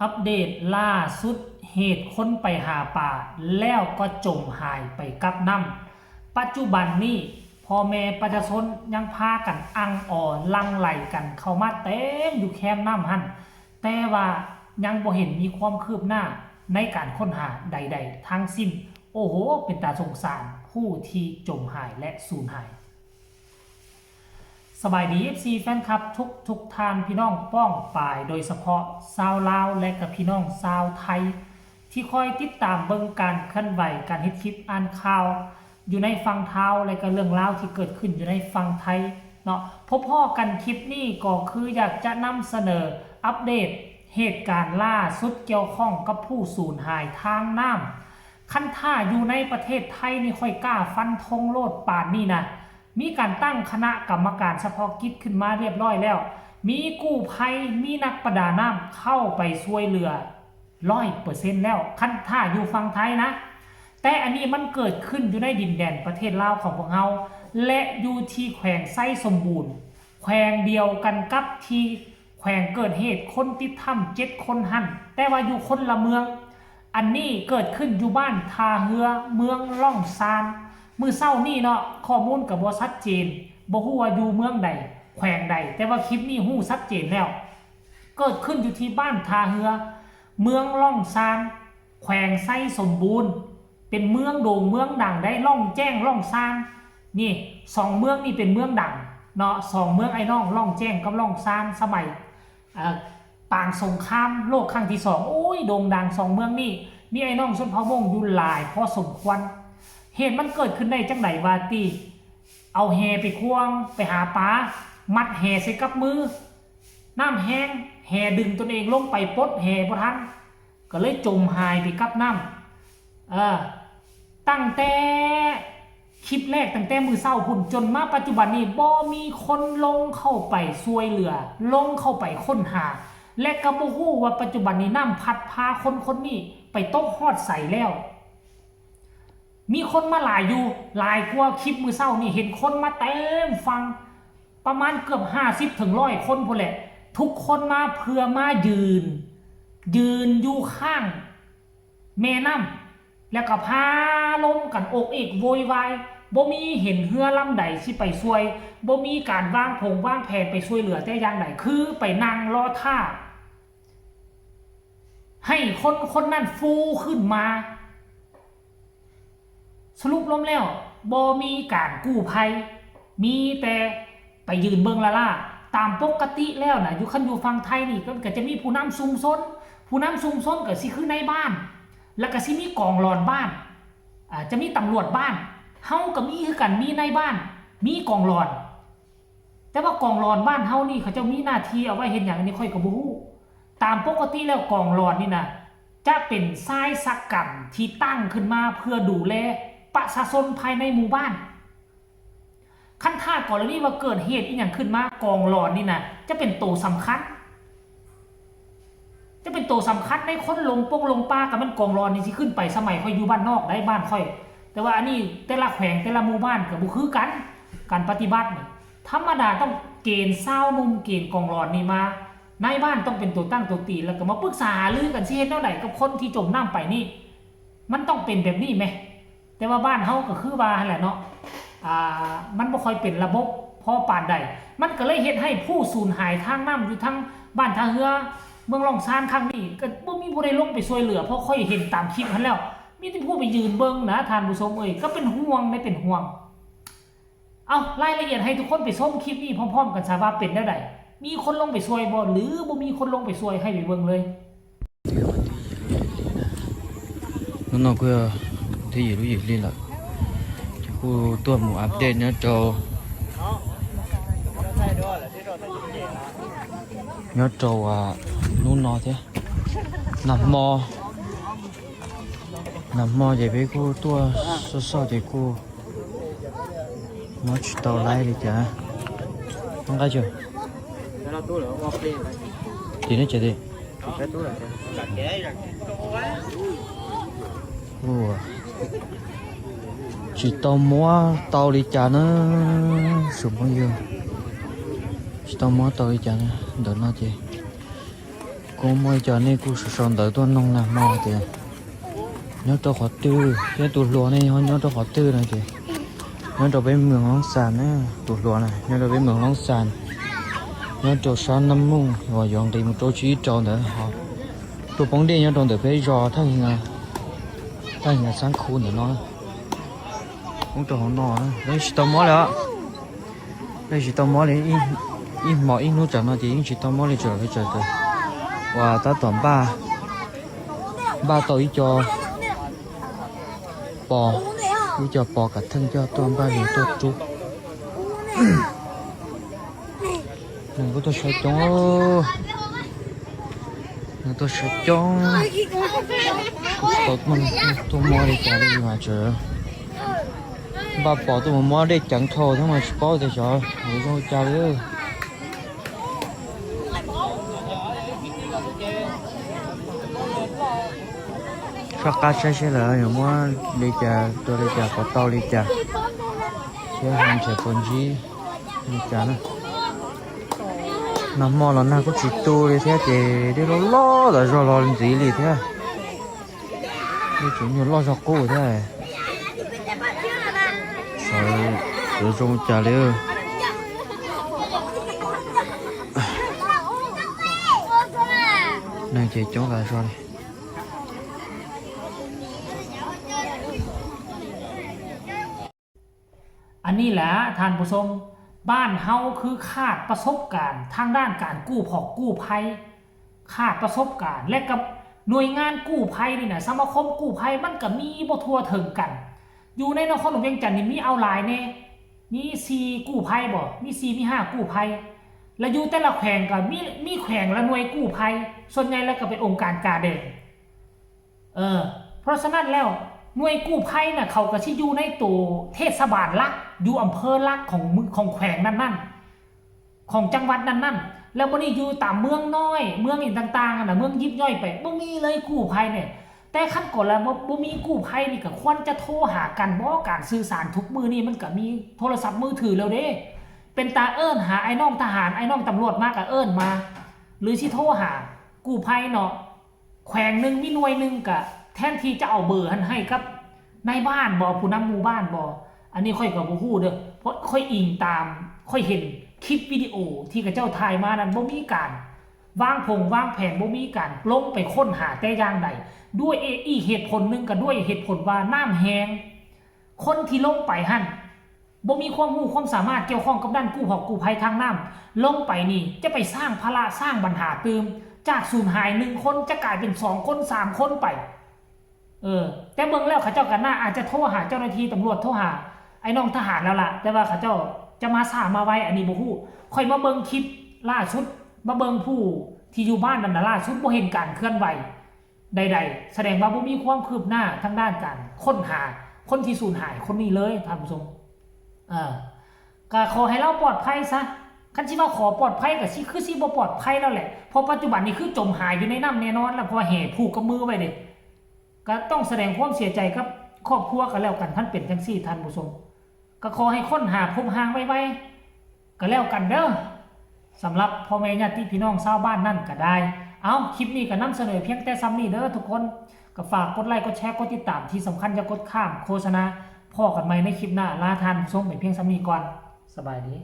ອັບເດດລ່າສຸດ ເຫດຄົນໄປຫາປາແລ້ວກໍຈົມຫາຍໄປກັບນ້ຳ. ປັດຈຸບັນນີ້ ພໍ່ແມ່ປະຊາຊົນຍັງພາກັນອັ່ງອໍຫຼັ່ງໄຫຼກັນເຂົ້າມາເຕັມຢູ່ແຄມນ້ຳຫັ້ນ, ແຕ່ວ່າຍັງບໍ່ເຫັນມີຄວາມຄືບໜ້າໃນການຄົ້ນຫາໃດໆທັງສິ້ນ. ໂອ້ໂຫ ເປັນຕາສົງສານຜູ້ທີ່ຈົມຫາຍ ແລະ ສູນຫາຍ. ສະບາຍດີ ເອັຟຊີ ແຟນຄລັບທຸກໆທ່ານ, ພີ່ນ້ອງປ້ອງປາຍ ໂດຍສະເພາະຊາວລາວ ແລະ ກະພີ່ນ້ອງຊາວໄທ ທີ່ຄອຍຕິດຕາມເບິ່ງການເຄື່ອນໄຫວ, ການເຮັດຄລິບ, ອ່ານຂ່າວຢູ່ໃນຝັ່ງລາວ ແລະ ກະເລື່ອງລາວທີ່ເກີດຂຶ້ນຢູ່ໃນຝັ່ງໄທເນາະ. ພົບພໍ້ກັນຄລິບນີ້ກໍຄືຢາກຈະນຳສະເໜີອັບເດດເຫດການລ່າສຸດກ່ຽວຂ້ອງກັບຜູ້ສູນຫາຍທາງນ້ຳ. ຄັນຖ້າຢູ່ໃນປະເທດໄທນີ້ ຂ້ອຍກ້າຟັນທົງໂລດປານນີ້ນະ, ມີການຕັ້ງຄະນະກຳມະການສະເພາະກິດຂຶ້ນມາຮຽບຮ້ອຍແລ້ວ, ມີກູ້ໄພ, ມີນັກປະດານ້ຳເຂົ້າໄປຊ່ວຍເຫຼືອຮ້ອຍເປີເຊັນແລ້ວ, ຄັນຖ້າຢູ່ຝັ່ງໄທນະ. ແຕ່ອັນນີ້ມັນເກີດຂຶ້ນຢູ່ໃນດິນແດນປະເທດລາວຂອງພວກເຮົາ ແລະ ຢູ່ທີ່ແຂວງໄຊສົມບູນ, ແຂວງດຽວກັນກັບທີ່ແຂວງເກີດເຫດຄົນຕິດຖ້ຳເຈັດຄົນຫັ້ນ, ແຕ່ວ່າຢູ່ຄົນລະເມືອງ. ອັນນີ້ເກີດຂຶ້ນຢູ່ບ້ານທ່າເຮືອ ເມືອງລ່ອງຊານ. ມື້ເຊົ້ານີ້ເນາະ, ຂໍ້ມູນກໍບໍ່ຊັດເຈນ, ບໍ່ຮູ້ວ່າຢູ່ເມືອງໃດ, ແຂວງໃດ, ແຕ່ວ່າຄລິບນີ້ຮູ້ຊັດເຈນແລ້ວ. ເກີດຂຶ້ນຢູ່ທີ່ບ້ານທ່າເຮືອ ເມືອງລ່ອງຊານ, ແຂວງໄຊສົມບູນ, ເປັນເມືອງໂດ່ງເມືອງດັງໄດ໋, ລ່ອງແຈ້ງລ່ອງຊານ. ນີ້ ສອງເມືອງນີ້ເປັນເມືອງດັງເນາະ, ສອງເມືອງອ້າຍນ້ອງ ລ່ອງແຈ້ງກັບລ່ອງຊານ, ສະໄໝ ເອີ ປາງສົງຄາມໂລກຄັ້ງທີສອງ. ໂອ້ຍ ໂດ່ງດັງສອງເມືອງນີ້, ມີອ້າຍນ້ອງຊົນເຜົ່າມົ້ງຢູ່ຫຼາຍພໍສົມຄວນ. ເຫດມັນເກີດຂຶ້ນໄດ້ຈັ່ງໃດວະຕິ? ເອົາແຫໄປຂວ້າງ ໄປຫາປາ, ມັດແຫໃສ່ກັບມື, ນ້ຳແຮງ, ແຫດຶງຕົນເອງລົງໄປ, ປົດແຫບໍ່ທັນ, ກໍເລີຍຈົມຫາຍໄປກັບນ້ຳ. ເອີ ຕັ້ງແຕ່ຄລິບແລກ, ຕັ້ງແຕ່ມື້ເຊົ້າພຸ້ນ ຈົນມາປັດຈຸບັນນີ້ ບໍ່ມີຄົນລົງເຂົ້າໄປຊ່ວຍເຫຼືອ, ລົງເຂົ້າໄປຄົ້ນຫາ ແລະ ກໍບໍ່ຮູ້ວ່າປັດຈຸບັນນີ້ນ້ຳພັດພາຄົນຄົນນີ້ໄປຕົກຮອດໃສແລ້ວ. ມີຄົນມາຫຼາຍຢູ່, ຫຼາຍກວ່າຄລິບມື້ເຊົ້ານີ້, ເຫັນຄົນມາເຕັມຝັ່ງ ປະມານເກືອບຫ້າສິບເຖິງຮ້ອຍຄົນພຸ້ນແຫຼະ. ທຸກຄົນມາເພື່ອມາຢືນ, ຢືນຢູ່ຂ້າງແມ່ນ້ຳ ແລ້ວກໍພາລົມກັນໂອກເອກໂວຍວາຍ. ບໍ່ມີເຫັນເຮືອລຳໃດຊິໄປຊ່ວຍ, ບໍ່ມີການວາງຜົງວາງແຜນໄປຊ່ວຍເຫຼືອແຕ່ຢ່າງໃດ, ຄືໄປນັ່ງລໍຖ້າໃຫ້ຄົນຄົນນັ້ນຟູຂຶ້ນມາ. ສະຫຼຸບລວມແລ້ວ ບໍ່ມີການກູ້ໄພ, ມີແຕ່ໄປຢືນເບິ່ງລ້າໆ. ຕາມປົກກະຕິແລ້ວນະ ຢູ່ ຄັນຢູ່ຝັ່ງໄທນີ້ ກໍ ກໍຈະມີຜູ້ນຳຊຸມຊົນ, ຜູ້ນຳຊຸມຊົນກໍຊິຄືນາຍບ້ານ, ແລ້ວກໍຊິມີກອງຫຼອນບ້ານ, ອາ ຈະມີຕຳຫຼວດບ້ານ. ເຮົາກໍມີຄືກັນ, ມີນາຍບ້ານ, ມີກອງຫຼອນ. ແຕ່ວ່າກອງຫຼອນບ້ານເຮົານີ້ ເຂົາເຈົ້າມີໜ້າທີ່ເອົາໄວ້ເຮັດຫຍັງ ອັນນີ້ຂ້ອຍກໍບໍ່ຮູ້. ຕາມປົກກະຕິແລ້ວ ກອງຫຼອນນີ້ນະ ຈະເປັນຊາຍຊະກັນທີ່ຕັ້ງຂຶ້ນມາເພື່ອດູແລປະຊາຊົນພາຍໃນໝູ່ບ້ານ. ຄັນຖ້າກໍລະນີວ່າເກີດເຫດອີ່ຫຍັງຂຶ້ນມາ, ກອງຫຼອນນີ້ນະ ຈະເປັນໂຕສຳຄັນ. ຈະເປັນໂຕສຳຄັນໃນຄົນຫຼົງປົງຫຼົງປ່າ ກໍແມ່ນກອງຫຼອນນີ້ຊິຂຶ້ນໄປ. ສະໄໝຂ້ອຍຢູ່ບ້ານນອກໄດ໋ ບ້ານຂ້ອຍ, ແຕ່ວ່າອັນນີ້ແຕ່ລະແຂວງແຕ່ລະໝູ່ບ້ານກໍບໍ່ຄືກັນ ການປະຕິບັດ. ທຳມະດາຕ້ອງເກນຊາວໜຸ່ມ ເກນກອງຫຼອນນີ້ມາ, ນາຍບ້ານຕ້ອງເປັນໂຕຕັ້ງໂຕຕີ ແລ້ວກໍມາປຶກສາຫາລືກັນ ຊິເຮັດແນວໃດກັບຄົນທີ່ຈົມນ້ຳໄປນີ້. ມັນຕ້ອງເປັນແບບນີ້ແມ. ແຕ່ວ່າບ້ານເຮົາກໍຄືວ່າຫັ້ນແຫຼະເນາະ, ອ່າ ມັນບໍ່ຄ່ອຍເປັນລະບົບພໍປານໃດ, ມັນກໍເລີຍເຮັດໃຫ້ຜູ້ສູນຫາຍທາງນ້ຳຢູ່ທາງບ້ານທ່າເຮືອ ເມືອງລ່ອງຊານຄັ້ງນີ້ ກໍບໍ່ມີຜູ້ໃດລົງໄປຊ່ວຍເຫຼືອ. ເພາະຂ້ອຍເຫັນຕາມຄລິບຫັ້ນແລ້ວ ມີແຕ່ຜູ້ໄປຢືນເບິ່ງນະທ່ານຜູ້ຊົມເອີຍ, ກໍເປັນຫ່ວງເດ້ ເປັນຫ່ວງ. ເອົາ ລາຍລະອຽດໃຫ້ທຸກຄົນໄປຊົມຄລິບນີ້ພ້ອມໆກັນຊະ ວ່າເປັນແນວໃດ, ມີຄົນລົງໄປຊ່ວຍບໍ່ ຫຼື ບໍ່ມີຄົນລົງໄປຊ່ວຍ, ໃຫ້ໄປເບິ່ງເລີຍ. ເນາະ ເນາະ ເພື່ອທີ່ຢູ່ ຢູ່ລີ້ລະ ຈະຄູຕົວະໝູອັບເດດເນາະ ໂຕ ເນາະ ໂຕ ວ່າ ນູນເນາະ ເທ ນຳມໍ ນຳມໍ ຈະໄປຄູຕົວະ ຊໍ ຈະຄູ Watch tàu lái đi chả. Không có chưa? Thì nó chạy đi. Ủa. Chỉ tàu mua tàu đi chả nữa. Sụp bao nhiêu. Chỉ tàu mua tàu đi chả nữa. Đợi nó chị. Cũng mới giờ này cũng sầu sầu đợi tôi nông nè, mò kìa. Nhớ cho khó tư, cái tụi lùa này, nhớ cho khó tư này kìa. Nhớ cho bên mường Long Sàn á, tụi lùa này, nhớ cho bên mường Long Sàn. Nhớ cho xã Nam Mung, rồi dọn đi một chỗ chỉ trâu nữa. Họ, tụi bóng đi nhớ trong đợt phế giò, thay hình, thay hình sáng khu nữa nó. Cũng cho họ no nữa. Đấy, chỉ tao mó rồi á. ໄດ້ຊິຕໍ່ໝໍເລີຍ ອີກ ອີກໝໍ ອີກໜູຈັກໜ້ອຍ ຈະຍິງຊິຕໍ່ໝໍເລີຍ ເຈີເລີຍ ເຈີເລີຍ ວ່າຕາຕອມບ້າ ບ້າຕໍ່ອີ່ຈໍ ປໍ ອີ່ຈໍ ປໍກະເທິງ ເຈົ້າຕົວບ້າເລີຍ ຕົວຈຸກ ໜຶ່ງກໍຕົວຊອຍຈົ່ງ ເອີ ໜຶ່ງຕົວຊອຍຈົ່ງ ຕົວມັນຕົວໝໍເລີຍ ຈະໄດ້ມາເຈີ. ບາປອກຕຸມມອເດັກຈັງໂທທັງມາສະເປົາແຕ່ຊອຍ ໂອ້ໂຫ ຈາເລີຍ ຊອກກາໃຊ້ເສຍແລ້ວ ຍັງມອເດັກຈາ ຕົວເດັກຈາ ປອເຕົາເດັກຈາ ເຊຍຫັນເຊຍປົນຈີ ເດັກຈານະ ນຳມອລະນາກຸຊິຕູເລີຍແທ້ເຈ ເດໂລໂລ ຕາໂຈໂລລິນຕີລີແທ້. ນີ້ຖືຢູ່ລໍຊອກກູແທ້ ສອຍ ເດີຊົງຈາເລີຍ ນາງເຈຈົງລາຊອນ. ອັນນີ້ແຫຼະທ່ານຜູ້ຊົມ ບ້ານເຮົາຄືຂາດປະສົບການທາງດ້ານການກູ້ພອກກູ້ໄພ ຂາດປະສົບການ ແລະ ກັບໜ່ວຍງານກູ້ໄພນີ້ນະ ສະມາຄົມກູ້ໄພມັນກະມີບໍ່ທົ່ວເຖິງກັນ. ຢູ່ໃນນະຄອນຫຼວງວຽງຈັນນີ້ມີເອົາຫຼາຍແດ່ ມີສີ່ກູ້ໄພບໍ ມີສີ່ມີຫ້າກູ້ໄພ ແລະ ຢູ່ແຕ່ລະແຂວງກະມີ ມີແຂວງລະໜ່ວຍກູ້ໄພ ສ່ວນໃຫຍ່ແລ້ວກະເປັນອົງການກາແດງ. ເອີ ເພາະສະນັ້ນແລ້ວ ໜ່ວຍກູ້ໄພນະ ເຂົາກະຊິຢູ່ໃນໂຕເທດສະບານຫຼັກ ຢູ່ອຳເພີຫຼັກຂອງ ຂອງແຂວງນັ້ນໆ ຂອງຈັງຫວັດນັ້ນໆ ແລ້ວບັດນີ້ຢູ່ຕາມເມືອງນ້ອຍ ເມືອງອີ່ຫຍັງຕ່າງໆຫັ້ນນະ ເມືອງຢິບຍ່ອຍໄປ ບໍ່ມີເລີຍກູ້ໄພນີ້. ແຕ່ຄັນກໍລະບໍ່ ບໍ່ມີກູ້ໄພນີ້ ກະຄວນຈະໂທຫາກັນບໍ? ການສື່ສານທຸກມື້ນີ້ມັນກະມີໂທລະສັບມືຖືແລ້ວເດ້ ເປັນຕາເອີ້ນຫາອ້າຍນ້ອງທະຫານ ອ້າຍນ້ອງຕຳຫຼວດມາກະເອີ້ນມາ ຫຼືຊິໂທຫາກູ້ໄພເນາະ. ແຂວງໜຶ່ງມີໜ່ວຍໜຶ່ງ ກະແທນທີ່ຈະເອົາເບີຫັ້ນໃຫ້ກັບນາຍບ້ານບໍ ຜູ້ນຳໝູ່ບ້ານບໍ ອັນນີ້ຂ້ອຍກະບໍ່ຮູ້ເດີ້ ເພາະຂ້ອຍອີງຕາມ ຂ້ອຍເຫັນຄລິບວິດີໂອທີ່ເຂົາເຈົ້າຖ່າຍມານັ້ນ ບໍ່ມີການວາງຜົງວາງແຜນ ບໍ່ມີການລົງໄປຄົ້ນຫາແຕ່ຢ່າງໃດ ດ້ວຍອີກເຫດຜົນໜຶ່ງ ກະດ້ວຍເຫດຜົນວ່ານ້ຳແຮງ ຄົນທີ່ລົງໄປຫັ້ນ ບໍ່ມີຄວາມຮູ້ຄວາມສາມາດກ່ຽວຂ້ອງກັບດ້ານກູ້ພອກກູ້ໄພທາງນ້ຳ ລົງໄປນີ້ຈະໄປສ້າງພາລະສ້າງບັນຫາຕື່ມ ຈາກສູນຫາຍໜຶ່ງຄົນຈະກາຍເປັນສອງຄົນສາມຄົນໄປ. ເອີ ແຕ່ເບິ່ງແລ້ວເຂົາເຈົ້າກະໜ້າອາດຈະໂທຫາເຈົ້າໜ້າທີ່ຕຳຫຼວດ ໂທຫາອ້າຍນ້ອງທະຫານແລ້ວລະ ແຕ່ວ່າເຂົາເຈົ້າຈະມາຊ້າມາໄວ ອັນນີ້ບໍ່ຮູ້. ຂ້ອຍມາເບິ່ງຄລິບລ່າສຸດ ມາເບິ່ງຜູ້ທີ່ຢູ່ບ້ານນັ້ນນະ ລ່າສຸດບໍ່ເຫັນການເຄື່ອນໄຫວ ໃດໆ ສະແດງວ່າບໍ່ມີຄວາມຄືບໜ້າທາງດ້ານການຄົ້ນຫາຄົນທີ່ສູນຫາຍຄົນນີ້ເລີຍທ່ານຜູ້ຊົມ. ເອີ ກະຂໍໃຫ້ລາວປອດໄພຊະ ຄັນຊິວ່າຂໍປອດໄພກະຊິ ຄືຊິບໍ່ປອດໄພແລ້ວແຫຼະ ເພາະປັດຈຸບັນນີ້ຄືຈົມຫາຍຢູ່ໃນນ້ຳແນ່ນອນລະ ເພາະວ່າແຫ່ຜູກກັບມືໄວ້ເດ້. ກະຕ້ອງສະແດງຄວາມເສຍໃຈກັບຄອບຄົວກັນແລ້ວກັນ ຄັນເປັນຈັ່ງຊີ້ທ່ານຜູ້ຊົມ. ກະຂໍໃຫ້ຄົ້ນຫາພົບຮ່າງໄວໆ ກະແລ້ວກັນເດີ້ ສຳລັບພໍ່ແມ່ຍາດຕິພີ່ນ້ອງຊາວບ້ານນັ້ນກະໄດ້. ເອົ້າ ຄລິບນີ້ກະນຳສະເໜີພຽງແຕ່ຊ່ຳນີ້ເດີ້ທຸກຄົນ ກະຝາກກົດໄລ ກົດແຊ ກົດຕິດຕາມ ທີ່ສຳຄັນຢ່າກົດຂ້າມໂຄສະນາ. ພໍ້ກັນໃໝ່ໃນຄລິບໜ້າ ລາທ່ານຜູ້ຊົມໄປພຽງຊ່ຳນີ້ກ່ອນ ສະບາຍດີ.